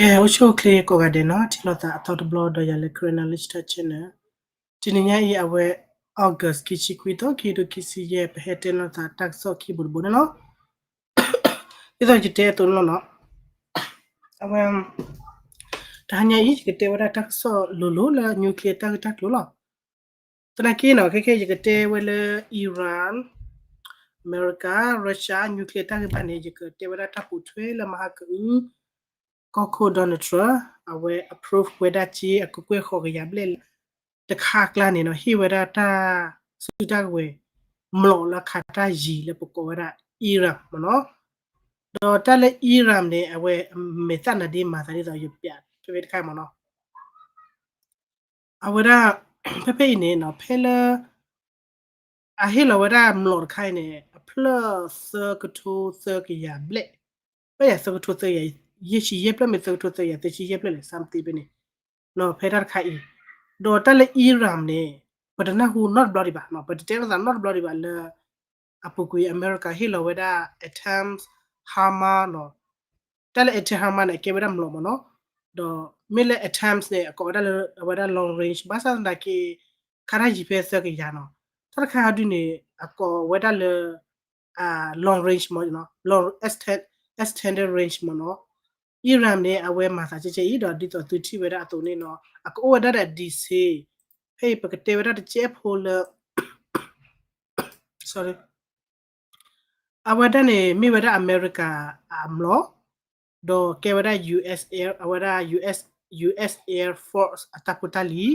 ကဲ အိၣ်ဆူၣ်အိၣ်ချ့ကိးဂၤဒဲးနီၤ, ထံၣ်လိာ်သးအသီတဘျီဒီးယၤလၢ Karen Knowledge Talk Channel. တနံၤညါအံၤ အဝဲ August ခံဆံခွံသီ ခံကထိခံဆံယဲၢ် ပဟဲတဲလိာ်သးတၢ်ကစီၣ်ခံဘိတဘိန့ၣ်လီၤ. ဒ်သိးယတဲအသိးန့ၣ်လီၤနီၤ, အဝဲ တဟါညါအံၤ ယကတဲဝဲဒၣ်တၢ်ကစီၣ်လိၤလိၤလၢ nuclear တၢ်ဂ့ၢ်တၢ်ကျိၤလီၤ. သနာ်က့နီၤ ခဲခဲယကတဲဝဲလၢ Iran, America, Russia nuclear တၢ်ဂ့ၢ်ဘၣ်န့ၣ် ယကတဲဝဲဒၣ်တၢ်ပိာ်ထွဲလၢမဟါကအု ကီၢ်ခိၣ် Donald Trump အဝဲ approve ဝဲဒၣ်က့ အကကွဲၢ်ဃီၤကယၤဘျဲၣ်လၢ တခါအကျါန့ၣ်နီၤ ဟ့ၣ်ဝဲဒၣ်တၢ်စုတၢ်ကဝဲၤ မျိာ်လၢအခးတၢ်ယံၤလၢပကိးဝဲဒၣ် Iran မ့ၢ်နီၤ. ဒီးတၢ်လၢ Iran န့ၣ် အဝဲမဲာ်သၣ်နါဒ့မၤသးဒ်သိးယပျးဖဲဖဲတခါမ့ၢ်နီၤ. အဝဲဒၣ် ဖဲဖဲအံၤန့ၣ်နီၤ ဖဲလၢ အဟ့ၣ်လီၤဝဲဒၣ်မျိာ်တခါအံၤန့ၣ် အဖျၢၣ်သၢကထိသၢကယၤဘျဲၣ်, ဘၣ်ယၤသၢကထိသၢကယၤ ယဲၢ်ဆံယဲၢ်ဖျၢၣ်မ့ၢ်သၢကထိသၢကယၤ သၢဆံယဲၢ်ဖျၢၣ်လဲၣ် something ဖဲန့ၣ် ဖဲတၢ်တခါအံၤ, ဒီးတၢ်လၢ Iran န့ၣ် ပတနၢ်ဟူနီတဘျီဒံးဘၣ်, ပတတဲလိာ်သးနီတဘျီဒံးဘၣ်လၢ အပူၤကွံာ် အမဲရကၤဟ့ၣ်လီၤဝဲဒၣ် ATACMS, HIMARS နီၤ, တၢ်လၢ ATACMS HIMARS န့ၣ် အကဲဝဲဒၣ်မျိာ်မ့ၢ်နီၤ, ဒီးမ့ၢ်လၢ ATACMS န့ၣ် အကိးဝဲဒၣ်လၢအဝဲဒၣ် long range ဘၣ်ဆၣ်သနာ်က့ ခးတၢ်ယံၤဖဲသၢကယၤနီၤ, တၢ်တခါဟီဒုန့ၣ် အကိးဝဲဒၣ်လၢ long range မ့ၢ်နီၤ, long extended range မ့ၢ်နီၤ. Iran န့ၣ် အဝဲမၤသးကဲကဲအံၤ ဒီးဒ်သိးသုထံၣ်ဝဲဒၣ်အသိးန့ၣ်နီၤ အကအိၣ်ဝဲဒၣ်ဒီး ဒံၣ်စ့, ဖဲအံၤပကတဲဝဲဒၣ်တကဲဖိလၢ sorry အဝဲဒၣ်န့ၣ် မ့ၢ်ဝဲဒၣ်အမဲရကၤအမျိာ်, ဒီးကဲဝဲဒၣ် US Air အဝဲဒၣ် US, US Air Force အတၢ်ဖိတၢ်လံၤ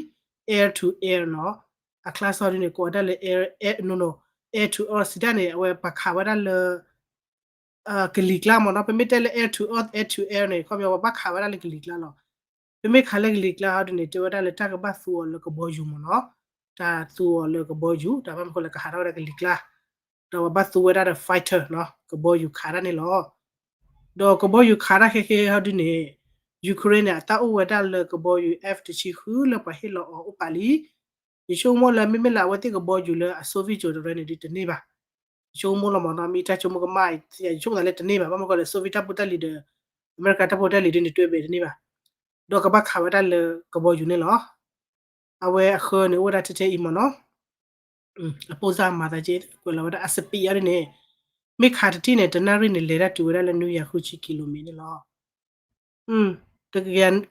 air to air နီၤ, အ class ဟီဒုန့ၣ် ကိးဝဲဒၣ်လၢ air, air, no, no, air to earth စံးတၢ်န့ၣ် အဝဲပှၤခးဝဲဒၣ်လၢ ကလံၤကျါမ့ၢ်နီၤ, ပမ့ၢ်တဲလၢ air to earth, air to air န့ၣ် ခီပညီပှၤဘၣ်ခးဝဲဒၣ်လၢကလံၤကျါလီၤ. ပမ့ၢ်ခးလၢကလံၤကျါဟီဒုန့ၣ် တဲဝဲဒၣ်လၢတၢ်ကဘၣ်သူအီၤလၢကဘီယူၤမ့ၢ်နီၤ, တၢ်သူအီၤလၢကဘီယူၤ တၢ်ဘၣ်မနုၤဃိလၢကဟးထီၣ်ဝဲဒၣ်ကလံၤကျါ, ဒီးပှၤဘၣ်သူဝဲဒၣ်ဒီး fighter နီၤ, ကဘီယူၤခးတၢ်န့ၣ်လီၤ. ဒီးကဘီယူၤခးတၢ်ခဲခဲဟီဒုန့ၣ် Ukraine န့ၣ် အတၢ်အိၣ်ဝဲဒၣ်လၢကဘီယူၤ F တဆံဃုလၢပှၤဟ့ၣ်လီၤအီၤအိၣ်ပာ်လံ. ယဆိကမိၣ်လၢမ့မ့ၢ်လၢအဝဲသ့ၣ်ကဘီယူၤလၢအ Soviet ကၠိတရၢန့ၣ်ဒုးတန့ၢ်ဘၣ်. ယဆိကမိၣ်လီၤမ့ၢ်နီၤ, မ့ၢ်တၢ်ဆိကမိၣ်ကမၣ် ယဆိကမိၣ်သးလၢတန့ၢ်ဘၣ်, ဘၣ်မနုၤဃိလၢ Soviet တၢ်ဖိတၢ်လံၤဒီး အမဲရကၤတၢ်ဖိတၢ်လံၤဒုးန့ၣ်တွဲဘဲတန့ၢ်ဘၣ်. ဒီးကဘၣ်ခးဝဲဒၣ်လၢကဘီယူၤန့ၣ်လီၤ. အဝဲအဃၢန့ၣ်အိၣ်ဝဲဒၣ်ထဲထဲအံၤမ့ၢ်နီၤ, အပိၢ်စၢ်မၤသးက့ ကွဲးလီၤဝဲဒၣ်အ speed အီၤဒ်န့ၣ်, မ့ၢ်ခးတထံၣ်န့ၣ် တနၣ်ရံၣ်န့ၣ် လဲၤတၢ်တုၤဝဲဒၣ်လၢနွံကယၤဃုဆံ kilometer န့ၣ်လီၤ.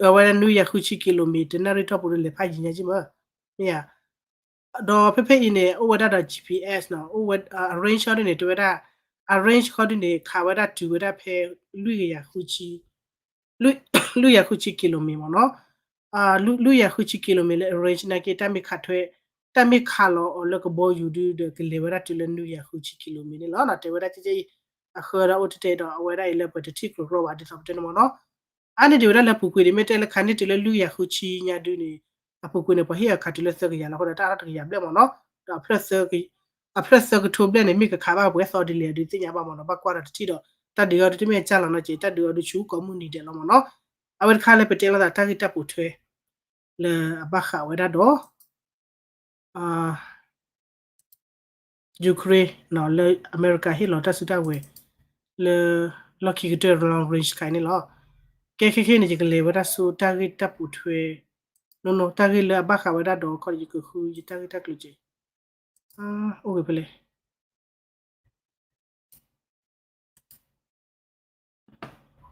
အဝဲဒၣ်နွံကယၤဃုဆံ kilometer တနၣ်ရံၣ်ထီၣ်ပူၤဒီးလဲၤဖးယံၤညါက့မ့ၢ်, မ့ၢ်ဧါ. ဒီးဖဲဖဲအံၤန့ၣ် အိၣ်ဝဲဒၣ်ဒီး GPS နီၤ, အိၣ်ဝဲ အ range ခီဒုန့ၣ် တဲဝဲဒၣ် အ range ခီဒုန့ၣ် ခးဝဲဒၣ်တုၤဝဲဒၣ်ဖဲ လွံၢ်ကယၤဃုဆံ လွံၢ်ကယၤဃုဆံ kilometer မ့ၢ်နီၤ, လွံၢ်ကယၤဃုဆံ kilometer လၢ range နာ်က့ တၢ်မ့ၢ်ခးထွဲ တၢ်မ့ၢ်ခးလီၤအီၤလၢကဘီယူၤဒုဒီး ကလဲၤဝဲဒၣ်တုၤလၢနွံကယၤဃုဆံ kilometer န့ၣ်လီၤ. တဲဝဲဒၣ်ကဲကဲအံၤ အဃၢဒီးအိၣ်တဲတဲဒီး အဝဲဒၣ်အံၤလၢပတထံၣ်ကရၢကရိဘၣ်ဒ်သိးပတဲန့ၣ်မ့ၢ်နီၤ. အါန့ၢ်ဒံးဝဲဒၣ်လၢပူၤကွံာ်န့ၣ် မ့ၢ်တဲလၢခးန့ၢ်တုၤလၢလွံၢ်ကယၤဃုဆံညါဒုန့ၣ် အပူၤကွံာ်န့ၣ် ပှၤဟ့ၣ်အီၤခးတုၤလၢသၢကယၤလီၤအဃိဒီး တၢ်အါထီၣ်တကယၤဘျဲၣ်မ့ၢ်နီၤ. ဒီးအဖျၢၣ်သၢကထိဘျဲၣ်န့ၣ် မ့ၢ်ကခးဘၣ်ပှဲၤသီဒ်လဲၣ်ဒုးသ့ၣ်ညါဘၣ်မ့ၢ်နီၤ, ဘၣ်ကွၢ်ဒီးတထံၣ်ဒီး တၢ်ဒုးအီၤဒုးတမ့ၢ်အကၢ်လီၤနီၤက့ တၢ်ဒုးအီၤဒုးဆူကိးမုၢ်နံၤဒဲးလီၤမ့ၢ်နီၤ. အဝဲတခါလၢပတဲလိာ်သးတၢ်ဂ့ၢ်တၢ်ပိာ်ထွဲ လၢအဘၣ်ဃးဝဲဒၣ်ဒီး Ukraine နီၤ လၢအမဲရကၤဟ့ၣ်လီၤတၢ်စုတၢ်ဝဲၤ လၢ လီၢ်ခံကတၢၢ် long range ခးန့ၣ်လီၤ. ကဲခဲခဲန့ၣ် ယကလဲၤဝဲဒၣ်ဆူတၢ်ဂ့ၢ်တၢ်ပိာ်ထွဲ နီၤနီၤ တၢ်ဂ့ၢ်လၢအဘၣ်ဃးဝဲဒၣ်ဒီး ခီယကဃုယတၢ်ဂ့ၢ်တၢ်ကျိၤက့ အိၣ်ဂ့ၤဖဲလဲၣ်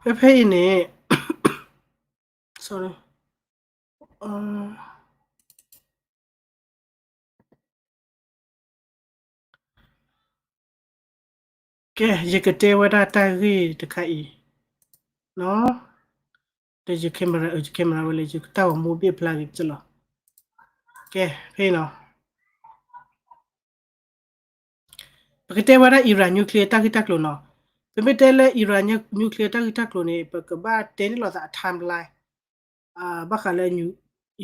ဖဲဖဲအံၤန့ၣ် sorry ကဲ ယကတဲဝဲဒၣ်တၢ်ဂ့ၢ်တခါအံၤ နီၤ ဒီးယ camera အ ယ camera ဝဲလၢယတၢ်ဂီၤမူဘ့ၣ်ဖျါဂ့ၤကလီၤ. ကဲ ဖဲအံၤနီၤ ပကတဲဝဲဒၣ် Iran nuclear တၢ်ဂ့ၢ်တၢ်ကျိၤနီၤ. ပမ့ၢ်တဲလၢ Iran nuclear တၢ်ဂ့ၢ်တၢ်ကျိၤန့ၣ် ပကဘၣ်တဲန့ၢ်လိာ်သးအ timeline ဘၣ်ဃးလၢ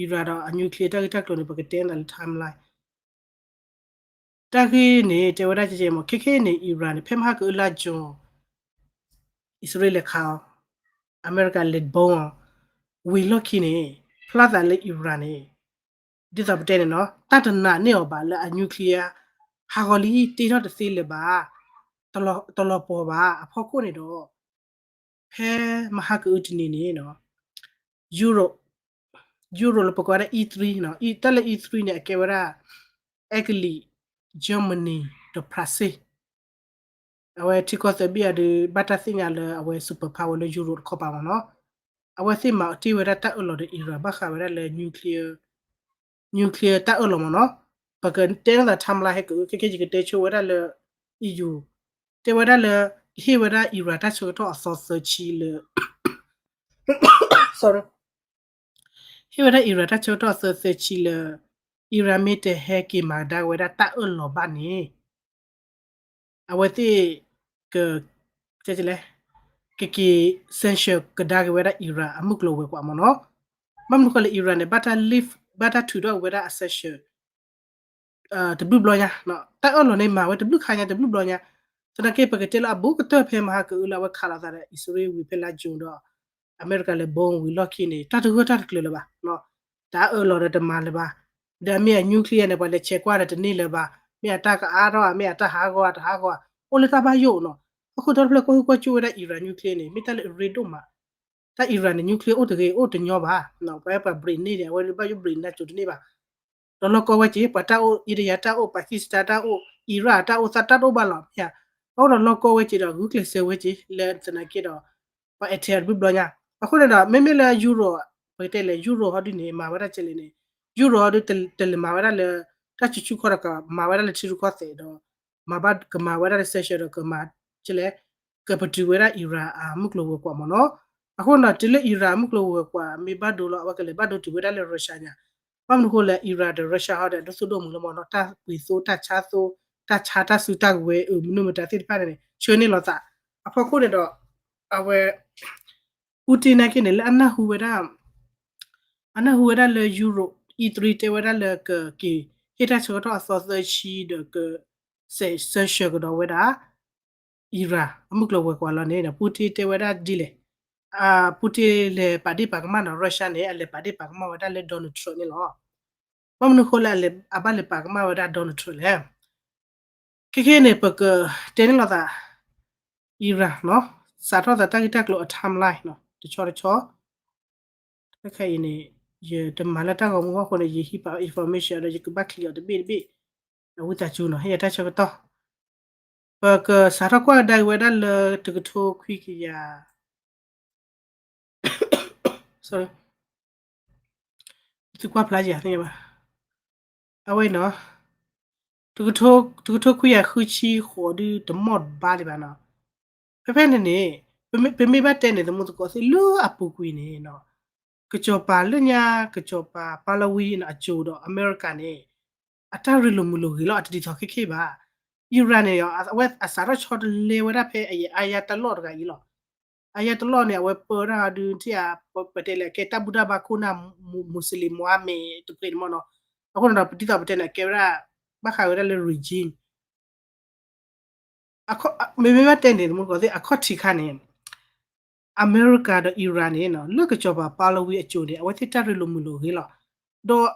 Iran ဒီးအ nuclear တၢ်ဂ့ၢ်တၢ်ကျိၤန့ၣ် ပကတဲန့ၢ်သးလၢ timeline တၢ်ဂ့ၢ်န့ၣ် တဲဝဲဒၣ်ကဲကဲမ့ၢ် ခဲခဲအံၤန့ၣ် Iran န့ၣ် ဖဲမဟါကအုလါ June အံၣ်စရ့လးလဲၤခးအီၤ, အမဲရကၤလဲၤ bomb အီၤ, ဝံၤလီၢ်ခံန့ၣ် ဖျါသးလၢ Iran န့ၣ် ဒ်သိးပတဲန့ၣ်နီၤ တၢ်တနာ်န့ၢ်အီၤဘၣ်လၢအ nuclear ဟးဂီၤလံတ့ထီၣ်တသ့လၢၤဘၣ်, တလီၤပှီၤဘၣ်အဖီခိၣ်န့ၣ်ဒီး ဖဲမဟါကအုတနံၤန့ၣ်နီၤ Europe, Europe လၢပကိးဝဲဒၣ် E three နီၤ, တၢ်လၢ E three န့ၣ် အကဲဝဲဒၣ် Italy, Germany ဒီး France. အဝဲထံကီၢ်သၢဘ့ၣ်အံၤဒီး ဘၣ်တၢ်သ့ၣ်ညါလၢအဝဲ superpower လၢ Europe တခီပၤမ့ၢ်နီၤ. အဝဲသ့ၣ်မၤတ့ၢ်ဝဲဒၣ်တၢ်အၢၣ်လီၤဒီး Iran ဘၣ်ဃးဝဲဒၣ်လၢ nuclear, nuclear တၢ်အၢၣ်လီၤမ့ၢ်နီၤ. ပကတဲနီၢ်သး timeline ဟဲက့ၤ ခဲကဲယကတဲဆိဝဲဒၣ်လၢ E U တဲဝဲဒၣ်လၢ ဟ့ၣ်ဝဲဒၣ် Iran တၢ်ဆၢကတီၢ်အသီသၢဆံလၢ ဟ့ၣ်ဝဲဒၣ် Iran တၢ်ဆၢကတီၢ်အသီသၢဆံလၢ Iran မ့ၢ်တဟဲက့ၤမၤကဒါက့ၤဝဲဒၣ်တၢ်အၢၣ်လီၤဘၣ်န့ၣ် အဝဲသ့ၣ် က ကလဲၣ် ကက့ၤ sanction ကဒါက့ၤဝဲဒၣ် Iran အမုၢ်ကျိၤဝဲၤကွာ်မ့ၢ်နီၤ. ဘၣ်မနုၤဃိလၢ Iran န့ၣ် ဘၣ်တၢ် lift ဘၣ်တၢ်ထုးထီၣ်ဝဲဒၣ်အ sanction တဘျုးဘျီညါ, တၢ်အၢၣ်လီၤန့ၣ် မၤဝဲတဘျုးခါညါ တဘျုးဘျီညါ. သနာ်က့ ပကတဲလၢအဘူးကတၢၢ်ဖဲမဟါကအုလၢအဝဲခးလိာ်သးဒီး အံၣ်စရ့လးဝံၤဖဲလါ June ဒီး အမဲရကၤလဲၤ bomb ဝံၤလီၢ်ခံန့ၣ် တၢ်တဂၢၢ်တၢ်တကျၢၤလၢၤဘၣ်, တၢ်အၢၣ်လီၤဒီးတမၤလၢၤဘၣ်. ဒီးမ့ၢ်အ nuclear န့ၣ် ပှၤလဲၤဆဲးကွၢ်ဒီးတန့ၢ်လၢၤဘၣ်, မ့ၢ်အတၢ်ကအါထီၣ်ဧါ မ့ၢ်အတၢ်ဟးဂီၤဧါ တဟးဂီၤဧါ အိၣ်လၢတၢ်ဘၣ်ယိၣ်နီၤ. အဃိဒီတဖျၢၣ်ကွၢ်ဟုၣ်ကွၢ်ကၠိဝဲဒၣ် Iran nuclear န့ၣ် မ့ၢ်တၢ်လၢအရ့ဒိၣ်မး. တၢ် Iran န့ၣ် nuclear အိၣ်တဂ့ၤ အိၣ်တညီဘၣ်, ပှၤ ပှၤ break န့ၢ်န့ၣ် အဝဲဘၣ်ယိၣ် break န့ၢ်ကၠိတန့ၢ်ဘၣ်. ဒီးလီၢ်ကီဝဲက့ၤ ပှၤတၢ်အိၣ် India တၢ်အိၣ် Pakistan တၢ်အိၣ် Iraq တၢ်အိၣ် သးတၢ်တအိၣ်ဘၣ်လီၤ မ့ၢ်ဧါ. အဃိဒီးလီၢ်ကီဝဲက့ၤဒီး ဂုာ်ကျဲးစၢးဝဲက့ၤ လၢသနာ်က့ဒီး ပှၤ attack တဘျုးဘျီညါ. အဃိန့ၣ်ဒီး မ့မ့ၢ်လၢ Europe ပကတဲလဲၣ် Europe ဟီဒုန့ၣ် မၤဝဲဒၣ်ကဲလဲၣ်န့ၣ် Europe ဟီဒု တလဲၤမၤဝဲဒၣ်လၢ တၢ်စုဆူၣ်ခီဒီး ကမၤဝဲဒၣ်လၢထံရူၢ်ကီၢ်သဲးဒီး မၤဘၣ်ကမၤဝဲဒၣ်လၢ sanction ဒီး ကမၤ ကဲလဲၣ် ကပတုာ်ဝဲဒၣ် Iran အမုၢ်ကျိၤဝဲၤကွာ်မ့ၢ်နီၤ. အဃိန့ၣ်ဒီး တုၤလၢ Iran အမုၢ်ကျိၤဝဲၤကွာ် မ့ၢ်ဘၣ်ဒိလီၤ အဝဲကလဲၤဘၣ်ဒိတုာ်ဝဲဒၣ်လၢ Russia ညါ. ဘၣ်မနုၤဃိလဲၣ် Iran ဒီး Russia ဟီဒီးဒိၣ်သိၣ်ဒိၣ်မုၢ်လီၤမ့ၢ်နီၤ. တၢ်ပှ့ၤသိ တၢ်ဆါသိ တၢ်ဆါတၢ်စုတၢ်ကဝဲၤအုး မနုၤမတၤသ့ၣ်တဖၣ်န့ၣ် ဆှၢန့ၢ်လိာ်သး. အဖီခိၣ်န့ၣ်ဒီး အဝဲ Putin နာ်က့န့ၣ် လၢအနၢ်ဟူဝဲဒၣ် အနၢ်ဟူဝဲဒၣ်လၢ Europe E three တဲဝဲဒၣ်လၢကက့ၤ ဟ့ၣ်တၢ်ဆၢကတီၢ်အသီသၢဆံဒီးက sanction ကဒီးဝဲဒၣ် Iran အမုၢ်ကျိၤဝဲၤကွာ်လီၤန့ၣ် Putin တဲဝဲဒၣ်ဒ်လဲၣ်. Putin လဲၤပာ်ဒ့ၣ်ပာ်ကမၣ်ဒီး Russia န့ၣ် အလဲၤပာ်ဒ့ၣ်ပာ်ကမၣ်ဝဲဒၣ်လၢ Donald Trump န့ၣ်လီၤ. ဘၣ်မနုၤဃိလၢ အဘၣ်လဲၤပာ်ကမၣ်ဝဲဒၣ် Donald Trump လဲၣ်. ခဲခဲန့ၣ် ပကတဲန့ၢ်လိာ်သး Iran နီၤ, စးထီၣ်သးတၢ်ဂ့ၢ်တၢ်ကျိၤအ timeline နီၤ, တဆီတဆီ တခါအံၤန့ၣ် ယတမၤလၢတၢ်ဂီၤမူအဃိန့ၣ် ယဟံးပာ် information ဒီးယကဘၣ်ချံးအီၤတဘ့ၣ်တဘ့ၣ်, အဝံသးစူၤနီၤ ဟ့ၣ်ယၤတၢ်ဆၢကတီၢ်. ပကစးထီၣ်ကွၢ်ကဒါက့ၤဝဲဒၣ်လၢတကထိခွံကယၤ sorry, သုကွၢ်ဖျါယၤသ့ၣ်ညါဘၣ်. အဝဲနီၤ, တကထိခွံကယၤဃုဆံဃိးဒုတမီၢ်ဘါလံဘၣ်နီၤ. ဖဲဖဲန့ၣ်န့ၣ် ပမ့ၢ်ဘၣ်တဲန့ၣ် သမူသကိးသ့ၣ်လၢအပူၤကွံာ်န့ၣ်နီၤ, ကစီၤပၤလၢညါ ကစီၤပၤ Pahlavi နီၤ အစိၤဒီး အမဲရကၤန့ၣ် အတၢ်ရ့လိာ်မုာ်လိာ်ဂ့ၤလီၤ အတဒ်သိးခဲခဲဘၣ်. Iran န့ၣ် အဝဲအစးထီၣ်ဆီတလဲဝဲဒၣ်ဖဲအယ Ayatollah တဂၤအံၤလီၤ. Ayatollah န့ၣ် အဝဲပၢတၢ်ဒုးထံၣ်ဧါ, ပတဲလဲၣ် ကဲတၢ်ဘူၣ်တၢ်ဘါခိၣ်နၢ် Muslim Mohammed တဖုန့ၣ်မ့ၢ်နီၤ. အဃိန့ၣ်ဒီး ပဒ်သိးပတဲန့ၣ် ကဲဝဲဒၣ် ဘၣ်ဃးဝဲဒၣ်လၢ regime မ့မ့ၢ်ဘၣ်တဲန့ၣ် သမူသကိးသ့ၣ် အခီၣ်ထံးခါန့ၣ် အမဲရကၤဒီး Iran န့ၣ်နီၤ လၢကစီၤပၤ Pahlavi အစိၤန့ၣ် အဝဲသ့ၣ်တၢ်ရ့လိာ်မုာ်လိာ်ဂ့ၤ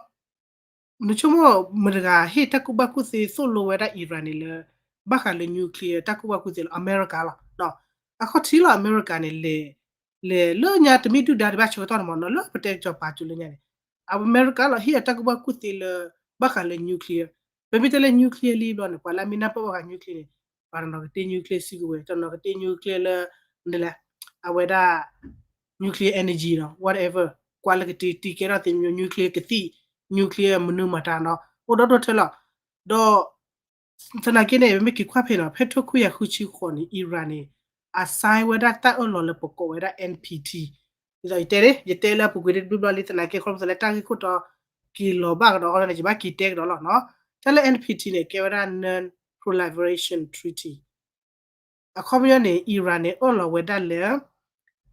လီၤ. ဒီး နဆိကမိၣ်မတၤတဂၤဟ့ၣ်တၢ်ကူၣ်ဘၣ်ကူၣ်သ့သိၣ်လိဝဲဒၣ် Iran န့ၣ်လၢ ဘၣ်ဃးလၢ nuclear တၢ်ကူၣ်ဘၣ်ကူၣ်သ့လီၤ, အမဲရကၤလီၤ. အခီၣ်ထံးလီၤ အမဲရကၤန့ၣ် လဲၤလၢညါတမ့ၢ်ဒုၣ်ဒါဒံးဘၣ်ဆၢကတီၢ်န့ၣ်မ့ၢ်နီၤ လၢပတဲကစီၤပၤစိၤလၢညါန့ၣ် အမဲရကၤလီၤ ဟ့ၣ်အတၢ်ကူၣ်ဘၣ်ကူၣ်သ့လၢ ဘၣ်ဃးလၢ nuclear. ပမ့ၢ်တဲလၢ nuclear လံဘျီန့ၣ် ပှၤလၢအမ့ၢ်နၢ်ပၢၢ်ဘၣ်ဃး nuclear န့ၣ် ပှၤတနီၤကတ့ nuclear စုကဝဲၤ တနီၤကတ့ nuclear လၢ နလဲၣ် အဝဲဒၣ် nuclear energy နီၤ whatever ကွၢ်လၢကတ့တံၤကဲထီၣ်သ့ nuclear ကသံၣ် nuclear မနုၤမတၤနီၤ အိၣ်ဒီဒိၣ်ထၢလီၤ. ဒီး သနာ်က့န့ၣ် ပမ့ၢ်က့ၤကွၢ်ဖဲနီၤ ဖဲတကထိခွံကယၤဃုဆံဃိးန့ၣ် Iran န့ၣ် အ sign ဝဲဒၣ်တၢ်အၢၣ်လီၤလၢပကိးဝဲဒၣ် N P T ဒ်သိးယတဲန့ၣ် ယတဲလၢအပူၤကွံာ်တဘျုးဘျီလံ သနာ်က့ ခီဖျိလၢတၢ်ဂ့ၢ်ခိၣ်တီက့ၤလီၤဘၣ်ကဒီးဃီန့ၣ် ယဘၣ်က့ၤတဲကဒီးလီၤနီၤ. တၢ်လၢ N P T န့ၣ် ကဲဝဲဒၣ် Non-Proliferation Treaty အခီပညီန့ၣ် Iran န့ၣ် အၢၣ်လီၤဝဲဒၣ်လၢ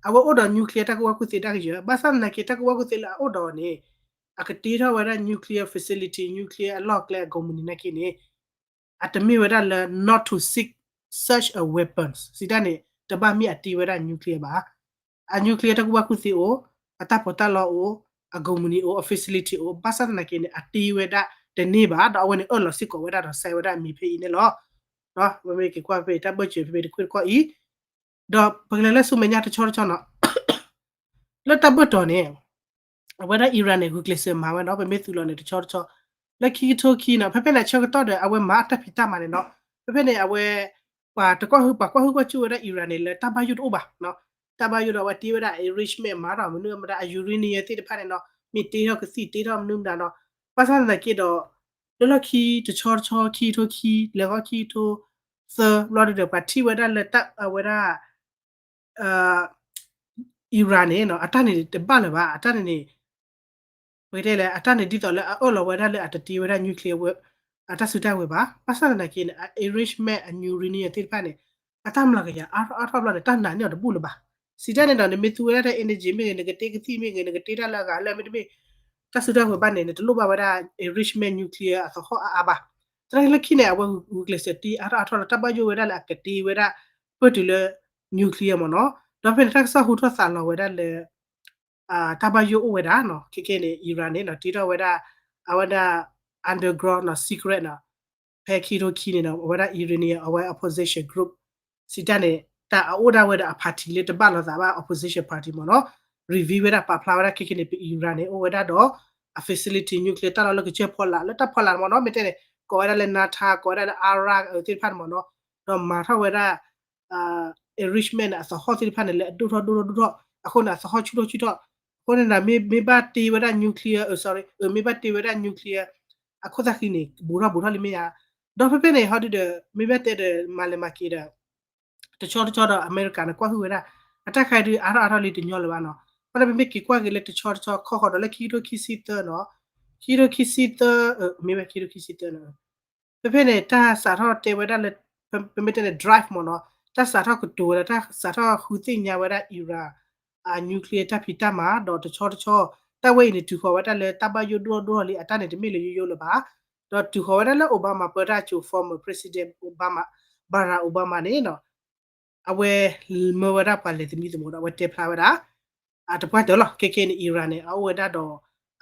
အဝဲအိၣ်ဒီး nuclear တၢ်ကူၣ်ဘၣ်ကူၣ်သ့တၢ်ကယၢၤ ဘၣ်ဆၣ်သနာ်က့ တၢ်ကူၣ်ဘၣ်ကူၣ်သ့လၢအအိၣ်ဒီးန့ၣ် အကတ့ထီၣ်ဝဲဒၣ် nuclear facility, nuclear အလီၢ်ကျဲ အကုမ္ပဏီ နာ်က့န့ၣ် အတမ့ၢ်ဝဲဒၣ်လၢ not to seek such a weapons စံးတၢ်န့ၣ် တဘၣ်မ့ၢ်အတ့ဝဲဒၣ် nuclear ဘၣ်. အ nuclear တၢ်ကူၣ်ဘၣ်ကူၣ်သ့အိၣ်, အတၢ်ပီးတၢ်လီအိၣ်, အကုမ္ပဏီအိၣ်, အ facility အိၣ်, ဘၣ်ဆၣ်သနာ်က့န့ၣ် အတ့ဝဲဒၣ်တန့ၢ်ဘၣ်, ဒီးအဝဲန့ၣ်အၢၣ်လီၤစ့ၢ်ကီးဝဲဒၣ်ဒီး sign ဝဲဒၣ်အမံၤဖဲအံၤန့ၣ်လီၤ. ပမ့ၢ်က့ၤကွၢ်ဖဲတၢ်ဘၢၣ်စၢၤဖဲဖဲတခွ့ၣ်တခီၣ်အံၤ, ဒီးပကလဲၤလၢဆူမဲာ်ညါတဆီတဆီနီၤ, လၢတၢ်ဘၢၣ်တီၤန့ၣ် အဝဲဒၣ် Iran န့ၣ် ဂုာ်ကျဲးစၢးမၤဝဲနီၤ, ပမ့ၢ်သူၣ်လီၤန့ၣ် တဆီတဆီ လၢခံကထိခံနီၤ, ဖဲဖဲန့ၣ်အဆၢကတီၢ်ဒီး အဝဲမၤအတၢ်ဖံးတၢ်မၤန့ၣ်နီၤ, ဖဲဖဲန့ၣ် အဝဲ ပှၤတကွၢ်ဟု ပှၤကွၢ်ဟုကွၢ်စူၣ်ဝဲဒၣ် Iran န့ၣ် လၢတၢ်ဘၣ်ယိၣ်တအိၣ်ဘၣ်နီၤ, တၢ်ဘၣ်ယိၣ်ဒီးအဝဲတ့ဝဲဒၣ် enrichment မၤထီၣ်မနုၤမတၤ အ uranium သ့ၣ်တဖၣ်န့ၣ်နီၤ, မ့ၢ်တ့ထီၣ်ကသံၣ်တ့ထီၣ်မနုၤမတၤနီၤ, ဘၣ်ဆၣ်သနာ်က့ဒီး လၢလီၢ်ခံတဆီတဆီ ခံကထိခံ လဲၤဃီခံကထိသၢ ဘျီဒုဒီး ပှၤထံၣ်ဝဲဒၣ်လၢတၢ်အဝဲဒၣ် Iran န့ၣ်နီၤ အတၢ်န့ၣ်တဘၣ်လၢၤဘၣ်, အတၢ်န့ၣ်န့ၣ် ပကတဲလဲၣ် အတၢ်န့ၣ်ဒ်သိးလၢအအၢၣ်လီၤဝဲဒၣ်လၢအတတ့ဝဲဒၣ် nuclear အတၢ်စုတၢ်ဝဲၤဘၣ်, ဘၣ်ဆၣ်သနာ်က့န့ၣ် အ enrichment အ uranium သ့ၣ်တဖၣ်န့ၣ် အတၢ်မျးကယၤအါထီၣ်အါထီၣ်ဘျီန့ၣ် တၢ်နာ်န့ၢ်အီၤတဘူၣ်လၢၤဘၣ်. စံးတၢ်န့ၣ်ဒီး နမ့ၢ်သူဝဲဒၣ်တၢ် energy မ့ၢ်ဂ့ၤ နကတ့ကသံၣ်မ့ၢ်ဂ့ၤ နကတ့တၢ်လၢအဂၤလၢမ့တမ့ၢ် တၢ်စုတၢ်ဝဲၤဘၣ်န့ၣ် နတလိၣ်ဘၣ်ဝဲဒၣ် enrichment nuclear အသဟီၣ်အါအါဘၣ်. တၢ်လၢခံန့ၣ် အဝဲဂုာ်ကျဲးစၢးတ့အါထီၣ်အါထီၣ်ဒီး တၢ်ဘၣ်ယိၣ်ဝဲဒၣ်လၢအကတ့ဝဲဒၣ် ပၢၢ်တုၤလၢ nuclear မ့ၢ်နီၤ, ဒီးဖဲန့ၣ် တၢ်ကစီၣ်ဟူထီၣ်သးလီၤဝဲဒၣ်လၢ တၢ်ဘၣ်ယိၣ်အိၣ်ဝဲဒၣ်နီၤ, ခဲကဲန့ၣ် Iran န့ၣ်နီၤ တ့ထီၣ်ဝဲဒၣ် အဝဲဒၣ် underground နီၤ secret နီၤ, ဖဲခံကထိခံန့ၣ်နီၤ အဝဲဒၣ် uranium အဝဲ opposition group စံးတၢ်န့ၣ် တၢ်အအိၣ်ဒၣ်ဝဲဒီးအ party လၢတဘၣ်လိာ်သးဘၣ် opposition party မ့ၢ်နီၤ, reveal ဝဲဒၣ်ပာ်ဖျါဝဲဒၣ်ခဲကဲန့ၣ် ပ Iran န့ၣ် အိၣ်ဝဲဒၣ်ဒီး အ facility nuclear တၢ်လီၢ်လၢကစၢၢ်ဖီလာ် လၢတၢ်ဖီလာ်မ့ၢ်နီၤ, မ့ၢ်တဲန့ၣ် ကိးဝဲဒၣ်လၢ Natanz ကိးဝဲဒၣ်လၢ Arak သ့ၣ်တဖၣ်န့ၣ်မ့ၢ်နီၤ, ဒီးမၤထီၣ်ဝဲဒၣ် enrichment န့ၣ် အသဟီၣ်သ့ၣ်တဖၣ်န့ၣ် လၢအဒိၣ်ထီၣ်ဒိၣ်ထီၣ်ဒိၣ်ထီၣ် အဃိန့ၣ် အသဟီၣ်ဆူၣ်ထီၣ်ဆူၣ်ထီၣ်, အဃိန့ၣ် မ့ၢ်ဘၣ်တ့ဝဲဒၣ် nuclear, sorry, မ့ၢ်ဘၣ်တ့ဝဲဒၣ် nuclear အခိၣ်သၣ်ဃံန့ၣ် ဘူးထီၣ်ဘူးထီၣ်လံမ့ၢ်ဧါ, ဒီးဖဲဖဲန့ၣ် ဟီဒုဒီး မ့ၢ်ဘၣ်တဲဒီး မၤလဲၤမၤက့ၤဒီး တဆီတဆီဒီး အမဲရကၤန့ၣ် ကွၢ်ဟုၣ်ဝဲဒၣ် အတၢ်ခါဒုး အါထီၣ်အါထီၣ်လံတညီလၢၤဘၣ်နီၤ, အဃိန့ၣ် ပမ့ၢ်က့ၤကွၢ်က့ၤလၢတဆီတဆီ ခီဃီဒီးလၢခံကထိခံဆံသၢနီၤ, ခံကထိခံဆံသၢ, မ့ၢ်ဝဲခံကထိခံဆံသၢနီၤ, ဖဲဖဲန့ၣ် တၢ်စးထီၣ်တဲဝဲဒၣ်လၢ ပမ့ၢ်တဲန့ၣ် drive မ့ၢ်နီၤ, တၢ်စးထီၣ်ကတိၤဝဲဒၣ် တၢ်စးထီၣ်ဃုသ့ၣ်ညါဝဲဒၣ် Iran အ nuclear တၢ်ဖံးတၢ်မၤ ဒီးတဆီတဆီ တၢ်ဝဲအံၤန့ၣ် တုၤဃီၤဝဲဒၣ်လၢတၢ်ဘၣ်ယိၣ်ဒိၣ်ဒိၣ်လံ အတၢ်န့ၣ်တမ့ၢ်လၢယိယိလၢၤဘၣ်, ဒီးတုၤဃီၤဝဲဒၣ်လၢ Obama ပၢတၢ်ကိၤ former president Obama, Barack Obama န့ၣ်နီၤ အဝဲမၢဝဲဒၣ်ပှၤလဲၤသမံသမိးဒီး အဝဲတဲဖျါဝဲဒၣ် အတပှၢ်တၢၢ်လီၤ. ခဲကဲန့ၣ် Iran န့ၣ် အအိၣ်ဝဲဒၣ်ဒီး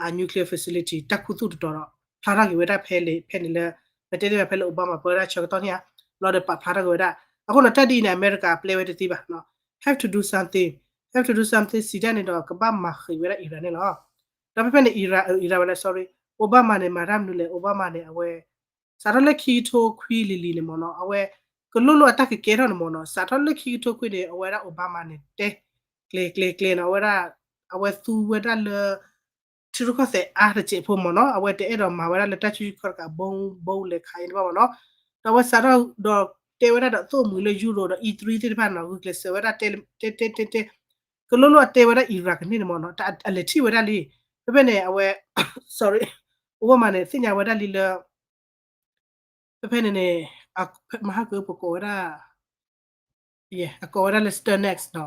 အ nuclear facility တၢ်ခူသူၣ်တတီၤဒီး ဖျါထီၣ်က့ၤဝဲဒၣ်ဖဲလဲၣ် ဖဲန့ၣ်လၢ ပတဲတ့ၢ်ဖဲလၢ Obama ပၢတၢ်ဆၢကတီၢ်န့ၣ်ဧါ, ဘျီဒီးပာ်ဖျါထီၣ်က့ၤဝဲဒၣ်. အဃိန့ၣ် တၢ်ဒ်အံၤန့ၣ် အမဲရကၤပျဲဝဲတသ့ဘၣ်. Have to do something, have to do something စံးတၢ်န့ၣ်ဒီး ကဘၣ်မၤဃံးဝဲဒၣ် Iran န့ၣ်လီၤ. ဒီးဖဲဖဲန့ၣ် Iran, Iran ဝဲဒၣ် sorry, Obama န့ၣ် မၤတၢ်မနုၤလဲၣ်, Obama န့ၣ် အဝဲ စးထီၣ်လၢခံကထိခွံလံၤလံၤန့ၣ်မ့ၢ်နီၤ, အဝဲ ကလိၣ်လိၣ်အတၢ်ကကဲထီၣ်န့ၣ်မ့ၢ်နီၤ, စးထီၣ်လၢခံကထိခွံန့ၣ် အဝဲဒၣ် Obama န့ၣ် တဲ ကျဲၤကျဲၤကျဲၤနီၤ, အဝဲဒၣ် အဝဲသူဝဲဒၣ်လၢ ထံရူၢ်ကီၢ်သဲးအါတစဲးဖိမ့ၢ်နီၤ, အဝဲတအဲၣ်ဒိးမၤဝဲဒၣ်လၢတၢ်ဆူၣ်ဆူၣ်ခီတကး ဘိဘိလဲၤခးအံၤတဘၣ်မ့ၢ်နီၤ, ဒီးအဝဲစးထီၣ်ဒီးတဲဝဲဒၣ်ဒီးသိၣ်မှံၤလၢယူရိၤဒီး E three သ့ၣ်တဖၣ်နီၤ, ဂုာ်ကျဲးစၢးဝဲဒၣ်တဲ တဲ တဲ တဲ တဲ ကလိၣ်လိၣ်အတဲဝဲဒၣ် Iran ကန့ၢ်န့ၣ်မ့ၢ်နီၤ, အလဲၤထံၣ်ဝဲဒၣ်လံ. ဖဲဖဲန့ၣ် အဝဲ sorry, Obama န့ၣ် သ့ၣ်ညါဝဲဒၣ်လံလၢ ဖဲဖဲန့ၣ်န့ၣ် မဟါကပကိးဝဲဒၣ် အကိးဝဲဒၣ်လၢ Sternex နီၤ,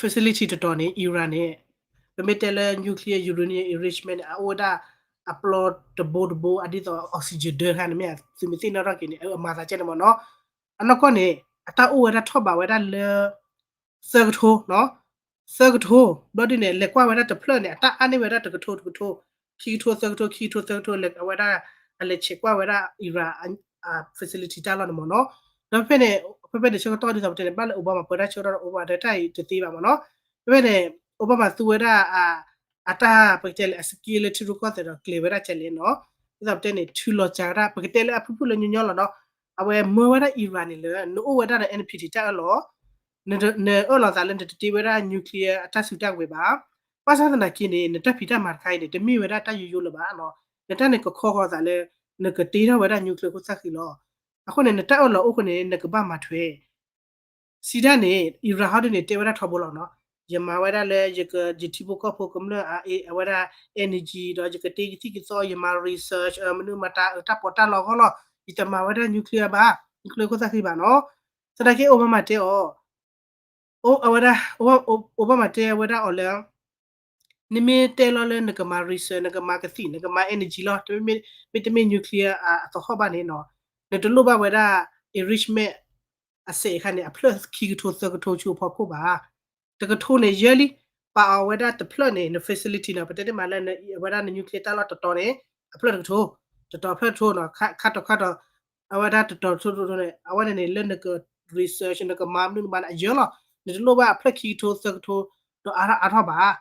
facility တတီၤန့ၣ် Iran န့ၣ် ပမ့ၢ်တဲလၢ nuclear uranium enrichment န့ၣ် အအိၣ်ဝဲဒၣ်အပျီတဘိတဘိ အဒ်သိး oxygen ဒၢခါန့ၣ်မ့ၢ် သုမ့ၢ်သ့ၣ်နီၣ်ထီၣ်က့ၤန့ၣ် အမၤသးကဲန့ၣ်မ့ၢ်နီၤ, အနီၢ်ကီၢ်န့ၣ် အတၢ်အိၣ်ဝဲဒၣ်ထီၣ်ဘးဝဲဒၣ်လၢ သၢကထိနီၤ, သၢကထိ, ဘျီဒ်န့ၣ် လဲၤကွၢ်ဝဲဒၣ်တဖျၢၣ်န့ၣ် အတၢ်အါန့ၢ်ဝဲဒၣ်တကထိတကထိ, ခံကထိသၢကထိ ခံကထိသၢကထိ လဲၤဝဲဒၣ် အလဲၤဆဲးကွၢ်ဝဲဒၣ် Iran အ facility တၢ်လီၢ်န့ၣ်မ့ၢ်နီၤ, ဒီးဖဲဖဲန့ၣ် ဖဲဖဲန့ၣ် ဆၢကတီၢ်ဒ်သိးပတဲန့ၣ် ဘၣ်လၢ Obama ပၢတၢ်ဆၢကတီၢ်ဒီး Obama ဒီးတၢ်အံၤတသ့ဘၣ်မ့ၢ်နီၤ, ဖဲဖဲန့ၣ် Obama သူဝဲဒၣ် အတၢ်ပကတဲလၢအ skill လၢထံရူၢ်ကီၢ်သဲးဒီးကျဲၤဝဲဒၣ်ကဲလဲၣ်နီၤ, ဒ်သိးပတဲန့ၣ် ထုးလီၤစှၤဝဲဒၣ် ပကတဲလၢအဖုၣ်ဖုၣ်လၢညီညီလီၤနီၤ, အဝဲမၢဝဲဒၣ် Iran န့ၣ်လၢ နအိၣ်ဝဲဒၣ်ဒီး N P T တၢ်အၢၣ်လီၤ နအၢၣ်လီၤသးလၢနတတ့ဝဲဒၣ် nuclear အတၢ်စုတၢ်ဝဲၤဘၣ်, ဘၣ်ဆၣ်သနာ်က့န့ၣ် နတၢ်ဖံးတၢ်မၤတခါအံၤန့ၣ် တမ့ၢ်ဝဲဒၣ်တၢ်ယိယိလၢၤဘၣ်နီၤ, နတၢ်န့ၣ်ကခီဃီၤသးလၢ နကတ့ထီၣ်ဝဲဒၣ် nuclear ခိၣ်သၣ်ဃံလီၤ, အဃိန့ၣ် နတၢ်အၢၣ်လီၤအိၣ်ဃိန့ၣ် နကဘၣ်မၤထွဲ စံးတၢ်န့ၣ် Iran ဟီဒုန့ၣ် တဲဝဲဒၣ်ထီဘိလီၤနီၤ, ယမၤဝဲဒၣ်လၢ ယက ယထံဖိကီၢ်ဖိကမျၢၢ်အ အဝဲဒၣ် energy ဒီးယကတ့ယသံၣ်ကသီ ယမၤ research မနုၤမတၤ တၢ်ပီးတၢ်လီအဂီၢ်လီၤ, ယတမၤဝဲဒၣ် nuclear ဘၣ်, nuclear ခိၣ်သၣ်ဃံဘၣ်နီၤ, သနာ်က့ Obama တဲအီၤ အဝဲဒၣ် Obama တဲဝဲဒၣ်အီၤလၢ နမ့ၢ်တဲလီၤလၢနကမၤ research နကမၤကသံၣ် နကမၤ energy လီၤ, မ့တမ့ၢ် nuclear အသဟီၣ်ဘၣ်န့ၣ်နီၤ, နတလိၣ်ဘၣ်ဝဲဒၣ် enrichment အစဲးအခါန့ၣ် အဖျၢၣ်ခံကထိသၢကထိဆူအဖီခိၣ်ဘၣ်, တကထိန့ၣ် yearly ပာ်အီၤဝဲဒၣ်တဖျၢၣ်န့ၣ် န facility နီၤ, ပတဲတ့ၢ်မးလၢအဝဲဒၣ်န nuclear တၢ်လီၢ်တတီၤန့ၣ် အဖျၢၣ်တကထိ, တတီၤဖျၢၣ်တကထိနီၤ, ခါတီၤခါတီၤ အဝဲဒၣ်တတီၤတကထိတကထိန့ၣ် အဝဲန့ၣ်န့ၣ် လၢနက research နကမၤမနုၤမတၤန့ၣ် အယၢလီၤ, နတလိၣ်ဘၣ်အဖျၢၣ်ခံကထိသၢကထိ ဒီးအါထီၣ်အါထီၣ်ဘၣ်,